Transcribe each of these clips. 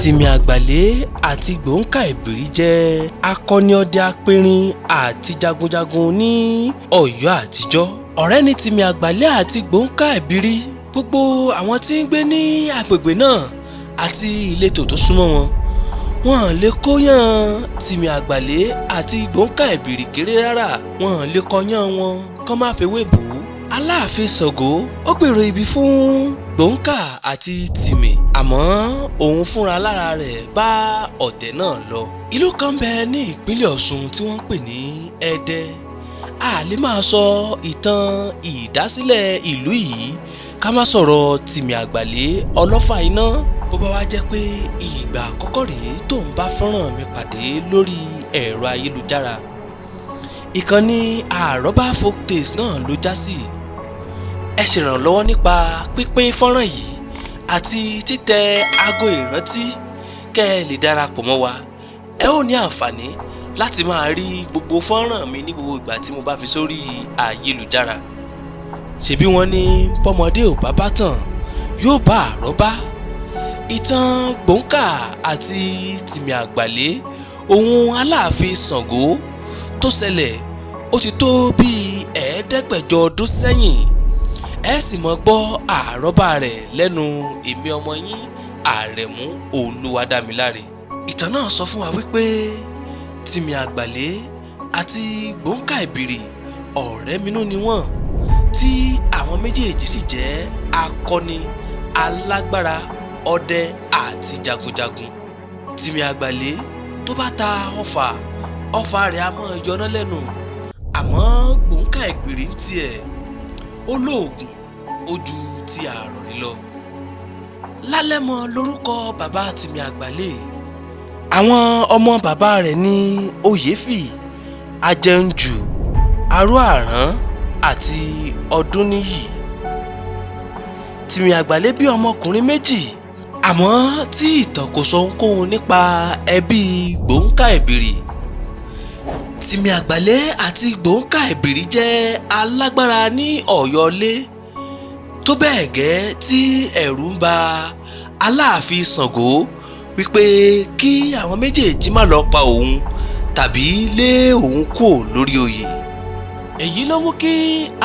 Tìmì Àgbàlé àti Gbòǹkà Ìbírí jẹ́ akọni ọdẹ apẹrin àti jagunjagun ní Ọ̀yọ́ àtijọ́. Ọ̀rẹ́ ni Tìmì Àgbàlé àti Gbòǹkà Ìbírí. Gbogbo àwọn tí ń gbé ní agbègbè náà àti ìletò tó súnmọ́ wọn, wọ́n lè kóyán Tìmì Àgbàlé àti Gbòǹkà Ìbírí kéré rárá, wọ́n lè kọyán wọn kán má fewé bò ó. Aláàfin Ṣàngó ó gbèrò ibi fún Gbòǹkà àti Tìmì, àmọ́ òun fúnra lára rẹ̀ bá ọ̀tẹ̀ náà lọ. Ìlú kan bẹ ní ìpínlẹ̀ Ọ̀ṣun tí wọ́n ń pè ní Ẹdẹ. A lè máa sọ ìtàn ìdásílẹ̀ ìlú yìí ká má sọ̀rọ̀ Tìmì Àgbàlé ọlọ́fà iná. Bó bá wá jẹ́ pé ìgbà àkọ́kọ́ rèé tó ń bá fọ́nrán mi pàdé lórí ẹ̀rọ ayélujára, ìkànnì Àròbá Folktales náà ló já sí. Ẹ ṣèrànlọ́wọ́ nípa pípín fọ́nrán yìí àti títẹ aago ìrántí kẹ́ ẹ lè darapọ̀ mọ́ wa. Ẹ ó ní àǹfààní láti máa rí gbogbo fọ́nrán mi ní gbogbo ìgbà tí mo bá fi sórí ayélujára. Ṣebí wọ́n ní bọ́mọdé ò bá bá tàn yóò bá àrọ́bá. Ìtàn Gbòǹkà àti Tìmì Àgbàlé òun Aláàfin Ṣàngó tó ṣẹlẹ̀ ó ti tó bíi 500 ọdún sẹ́yìn. Ẹ sì mọ́ gbọ́ àrọ́bá rẹ̀ lẹ́nu èmi ọmọ yín Àrẹ̀mú Olúwadámiláre. Ìtàn náà sọ fún wa wípé Tìmì Àgbàlé àti Gbòǹkà Ìbírí ọ̀rẹ́ minú ni wọ́n, tí àwọn méjèèjì sì jẹ́ akọni alágbára ọdẹ àti jagunjagun. Tìmì Àgbàlé tó bá ta ọfà, ọfà rẹ̀ á máa yọná lẹ́nu, àmọ́ Gbòǹkà Ìbírí ń tiẹ̀ ó lóògùn ó ju ti àrọ̀rí lọ. Lálẹ́mọ lórúkọ bàbá Tìmì Àgbàlé. Àwọn ọmọ bàbá rẹ̀ ní Oyèfì, Ajẹunjù, Aró-àrán àti Ọdúnníyì. Tìmì Àgbàlé bí ọmọkùnrin méjì, àmọ́ tí ìtàn kò sọ ohunkóhun nípa ẹbí Gbòǹkà Ìbírí. Tìmì Àgbàlé àti Gbòǹkà Ìbírí jẹ́ alágbára ní Ọ̀yọ́lé tó bẹ́ẹ̀ gẹ́ tí ẹ̀rù ń ba Aláàfin Ṣàngó wípé kí àwọn méjèèjì má lọ pa òun tàbí lé òun kúò lórí oyè. Èyí ló mú kí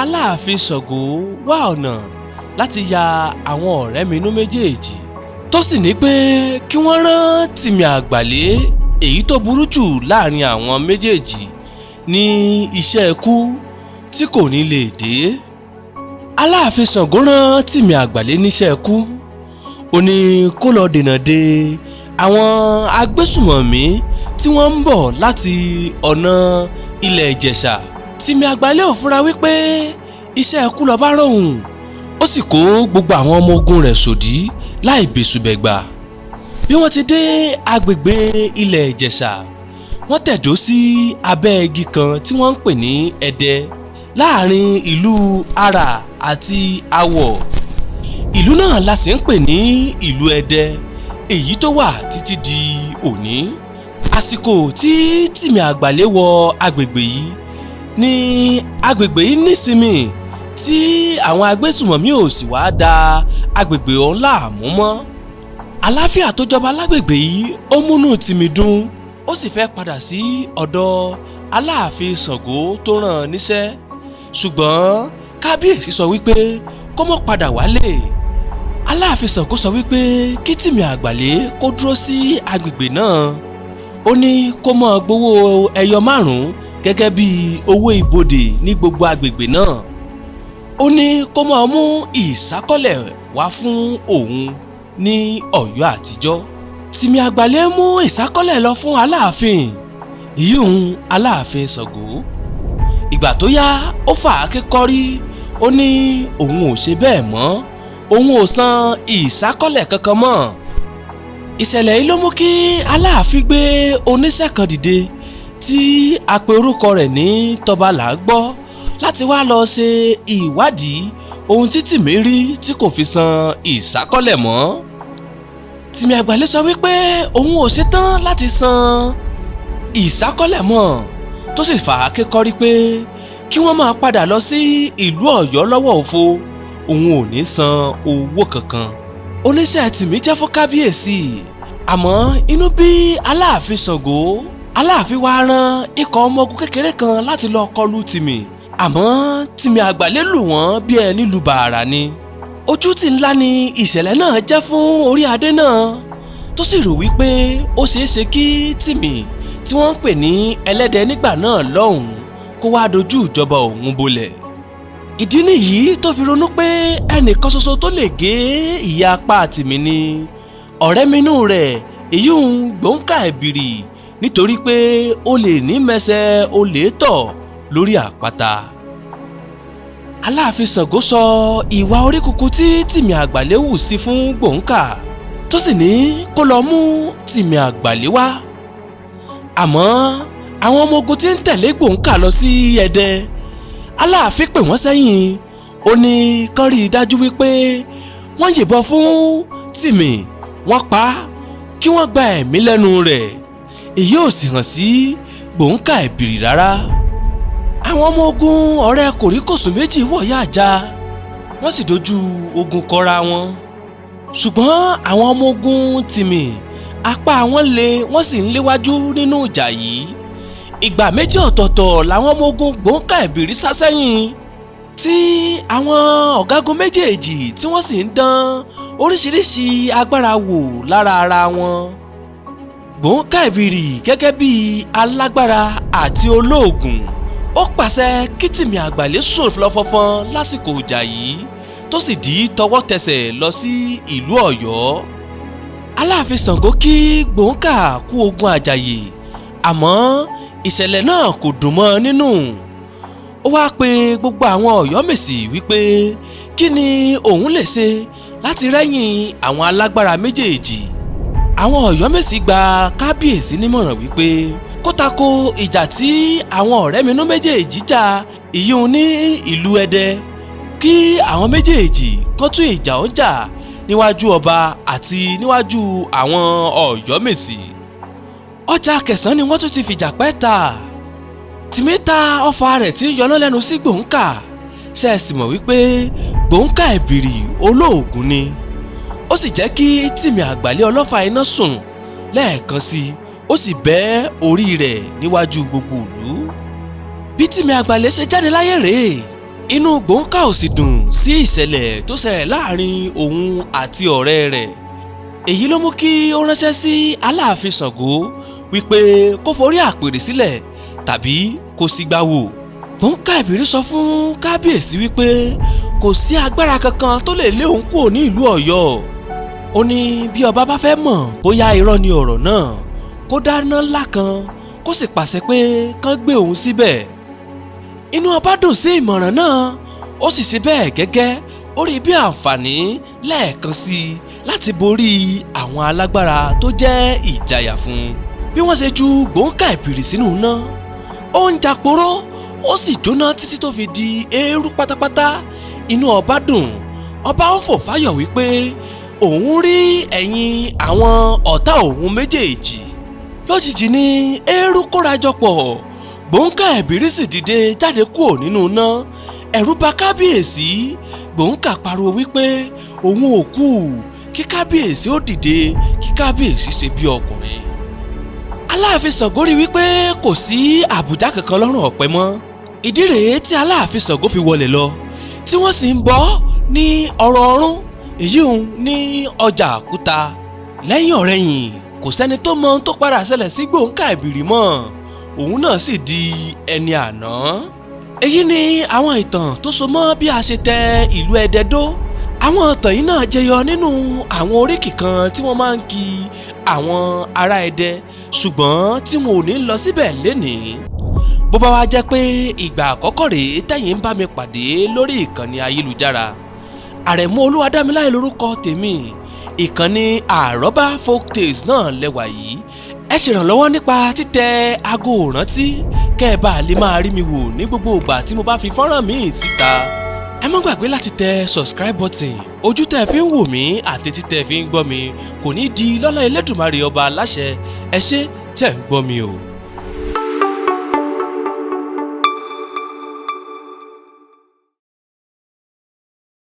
Aláàfin Ṣàngó wá ọ̀nà láti ya àwọn ọ̀rẹ́ minú méjèèjì, tó sì ní pé kí wọ́n rán Tìmì Àgbàlé èyí tó burú jù láàrin àwọn méjèèjì ní iṣẹ́ ikú tí kò ní lè dé. Aláàfin Ṣàngó rán Tìmì Àgbàlé níṣẹ́ ikú. Ó ní kó lọ dènà de àwọn agbésùmọ̀mí tí wọ́n ń bọ̀ láti ọ̀nà ilẹ̀ Ìjẹ̀ṣà. Tìmì Àgbàlé ò fura wípé iṣẹ́ ikú lọ bá rán òun, ó sì kó gbogbo àwọn ọmọ ogun rẹ̀ sòdí láì bẹ̀sùbẹ̀gbà. Bí wọ́n ti dé agbègbè ilẹ̀ Ìjẹ̀ṣà, wọ́n tẹ̀dó sí abẹ́ igi kan tí wọ́n ń pè ní Ẹdẹ láàrin ìlú Àrà àti Awọ̀. Ìlú náà la sì ń pè ní ìlú Ẹdẹ, èyí tó wà títí di òní. Àsìkò tí Tìmì Àgbàlé wọ agbègbè yìí ní agbègbè yìí nísinmi tí àwọn agbésùmọ̀mí ò sì wá da agbègbè ọ̀hún láàmú mọ́. Àlàáfíà tó jọba lágbègbè yìí ó múnú Tìmì dùn, ó sì fẹ́ padà sí ọ̀dọ̀ Aláàfin Ṣàngó tó rán an níṣẹ́. Ṣùgbọ́n kábíyèsí sọ wípé kó má padà wálé. Aláàfin Ṣàngó sọ wípé kí Tìmì Àgbàlé kó dúró sí agbègbè náà. Ó ní kó máa gbowó ẹyọ 5 gẹ́gẹ́ bí owó ibodè ní gbogbo agbègbè náà. Ó ní kó máa mú ìsákọ́lẹ̀ wá fún òun ní Ọ̀yọ́ àtijọ́. Tìmì Àgbàlé mú ìsákọ́lẹ̀ lọ fún Aláàfin, ìyíhun Aláàfin Ṣàngó. Ìgbà tó yá ó fà á kékọ́rí, ó ní òun ò ṣe bẹ́ẹ̀ mọ́, òun ò san ìsákọ́lẹ̀ kankan mọ́. Ìṣẹ̀lẹ̀ yìí ló mú kí Aláàfin gbé oníṣẹ́ kan dìde tí a pe orúkọ rẹ̀ ní Tọ́balàgbọ́ láti wá lọ ṣe ìwádìí ohun tí Tìmì rí tí kò fi san ìsákọ́lẹ̀ mọ́. Tìmì Àgbàlé sọ wípé òun ò ṣetán láti san ìsákọ́lẹ̀ mọ́, tó sì fà á kékọ́rí pé kí wọ́n máa padà lọ sí ìlú Ọ̀yọ́ lọ́wọ́ òfo, òun ò ní san owó kankan. Oníṣẹ́ Tìmì jẹ́ fún kábíyèsí. Àmọ́ inú bí Aláàfin Ṣàngó, Aláàfin wá rán ikọ̀ ọmọ ogun kékeré kan láti lọ kọlu Tìmì, àmọ́ Tìmì Àgbàlẹ́ lù wọ́n bí ẹni lu bàrà ni. Ojútì ńlá ni ìṣẹ̀lẹ̀ náà jẹ́ fún orí adé náà, tó sì rò wípé ó ṣeé ṣe kí Tìmì tí wọ́n ń pè ní Ẹlẹ́dẹ̀ nígbà náà lọ́hùn-ún kó wá dojú ìjọba òun bolẹ̀. Ìdí nìyí tó fi ronú pé ẹnìkan ṣoṣo tó lè gé ìyá apá Tìmì ni ọ̀rẹ́minú rẹ̀, èyí ń Gbóǹkà Ẹ̀bìrì, nítorí pé ó lè ní mẹsẹ̀ ó lè tọ̀ lórí àpáta. Aláàfin Ṣàngó sọ ìwà orí kunkun tí Tìmì Àgbàlẹ́ hù sí fún Gbóǹkà, tó sì ní kó lọ mú Tìmì Àgbàlẹ́ wá. Àmọ́ àwọn ọmọ ogun tí ń tẹ̀lé Gbóǹkà lọ sí Ẹdẹ, Aláàfin pè wọ́n sẹ́yìn, ó ní kán rí i dájú wípé wọ́n yìnbọn fún Tìmì, wọ́n pa á, kí wọ́n gba ẹ̀mí lẹ́nu rẹ̀. Èyí ò sì hàn sí Gbóǹkà Ẹ̀bìrì rárá. Àwọn ọmọ ogun ọ̀rẹ́ kòríkòsùn méjì wọ̀yá àjà, wọ́n sì dojú ogun kọra wọn. Ṣùgbọ́n àwọn ọmọ ogun Tìmì apá wọn lé, wọ́n sì ń léwájú nínú ìjà yìí. Ìgbà méjì ọ̀tọ̀ọ̀tọ̀ làwọn ọmọ ogun Gbóǹkà Ẹ̀bìrì sá sẹ́yìn, tí àwọn ọ̀gágun méjèèjì tí wọ́n sì ń dán oríṣiríṣi agbára wò lára ara wọn. Gbóǹkà Ẹ̀bìrì gẹ́gẹ́ bí alágbára àti olóògùn, ó pàṣẹ kí Tìmì Àgbàlẹ́ sùn lọ́fọ́fọ́n lásìkò ìjà yìí, tó sì dí tọwọ́ tẹsẹ̀ lọ sí ìlú Ọ̀yọ́. Aláàfin Ṣàngó kí Gbóǹkà kú ogun àjàyè, àmọ́ ìṣẹ̀lẹ̀ náà kò dùn mọ́ nínú. Ó wáá pe gbogbo àwọn Ọ̀yọ́mèsì wípé kí ni òun lè ṣe láti rẹ́yìn àwọn alágbára méjèèjì. Àwọn Ọ̀yọ́mèsì gba kábíyèsí nímọ̀ràn wípé kó tako ìjà tí àwọn ọ̀rẹ́minú méjèèjì jà ìyún ní ìlú Ẹdẹ, kí àwọn méjèèjì kán tún ìjà ọ̀hún jà níwájú ọba àti níwájú àwọn Ọ̀yọ́mèsì. Ọjà Kẹsàn-án ni wọ́n tún ti fìjà pẹ́ ta. Tìmí ta ọfà rẹ̀ tí ń yọná lẹ́nu sí Gbóǹkà. Ṣe é sì mọ̀ wípé Gbóǹkà Ẹ̀bìrì olóògùn ni, ó sì jẹ́ kí Tìmì Àgbàlẹ́ ọlọ́fà iná sùn lẹ́ẹ̀kan sí i, ó sì bẹ́ orí rẹ̀ níwájú gbogbo ìlú. Bí Tìmì Àgbàlẹ́ ṣe jáde láyé rèé, inú Gbóǹkà ò sì dùn sí ìṣẹ̀lẹ̀ tó ṣẹlẹ̀ láàrin òun àti ọ̀rẹ́ rẹ̀. Èyí ló mú kí ó ránṣẹ́ sí Aláàfin Ṣàngó wípé kó forí àpèrè sílẹ̀ tàbí kó sígbà wò. Gbóǹkà Ẹ̀bìrì sọ fún kábíyèsí wípé kò sí agbára kankan tó lè lé òun kúrò ní ìlú Ọ̀yọ́. Ó ní bí ọba bá fẹ́ mọ̀ bóyá irọ́ ni ọ̀rọ̀ náà, kó dáná ńlá kan kó sì pàṣẹ pé kán gbé òun síbẹ̀. Inú ọba dùn sí ìmọ̀ràn náà, ó sì ṣe bẹ́ẹ̀ gẹ́gẹ́. Ó rí bí àǹfààní lẹ́ẹ̀kan sí i láti borí àwọn alágbára tó jẹ́ ìjàyà fún un. Bí wọ́n ṣe ju Gbóǹkà Ẹ̀bìrì sínú iná, ó ń jàporó, ó sì jóná títí tó fi di eérú pátápátá. Inú ọba dùn, ọba ń fò fáyọ̀ wípé òun rí ẹ̀yìn àwọn ọ̀tá òun méjèèjì. Lójijì ni eérú kórajọpọ̀, Gbóǹkà Ẹ̀bìrì sì dìde jáde kúrò nínú iná. Ẹ̀rù bà kábíyèsí. Gbóǹkà pariwo wípé òun ò kú, kí kábíyèsí ó dìde, kí kábíyèsí ṣe bí ọkùnrin. Aláàfin Ṣàngó rí wípé kò sí àbùjá kankan lọ́rùn ọ̀pẹ mọ́. Ìdí rèé tí Aláàfin Ṣàngó fi wọlé lọ, tí wọ́n sì ń bọ́ ní ọ̀rọ̀ ọ̀run, èyí ń ní ọjà àkúta. Lẹ́yìn ọ̀rẹ̀yìn kò sẹ́ni tó mọ ohun tó padà ṣẹlẹ̀ sí Gbóǹkà Ẹ̀bìrì mọ́, òun náà sì di ẹni àná. Èyí ni àwọn ìtàn tó so mọ́ bí a ṣe tẹ ìlú Ẹdẹ dó. Àwọn ìtàn yìí náà jẹyọ nínú àwọn oríkì kan tí wọ́n máa ń kí àwọn ará Ẹdẹ, ṣùgbọ́n tí wọn ò ní lọ síbẹ̀ lénìí. Bó bá wá jẹ́ pé ìgbà àkọ́kọ́ rèé tẹ̀yin ń bá mi pàdé lórí ìkànnì ayélujára, Àrẹ̀mú Olúwadámiláyè lórúkọ tèmi, ìkànnì Àrọ́bá Folktales náà lẹ́wà yìí. Ẹ ṣèrànlọ́wọ́ nípa títẹ aago ìrántí kẹ́ ẹ bá lè máa rí mi wò ní gbogbo ìgbà tí mo bá fi fọ́nrán míì síta. Ẹ má gbàgbé láti tẹ subscribe button. Ojú tẹ́ ẹ fi ń wò mí àti etí tẹ́ ẹ fi ń gbọ́ mi kò ní di lọ́lá Elédùmarè ọba aláṣẹ. Ẹ ṣé tẹ́ ń gbọ́ mi o.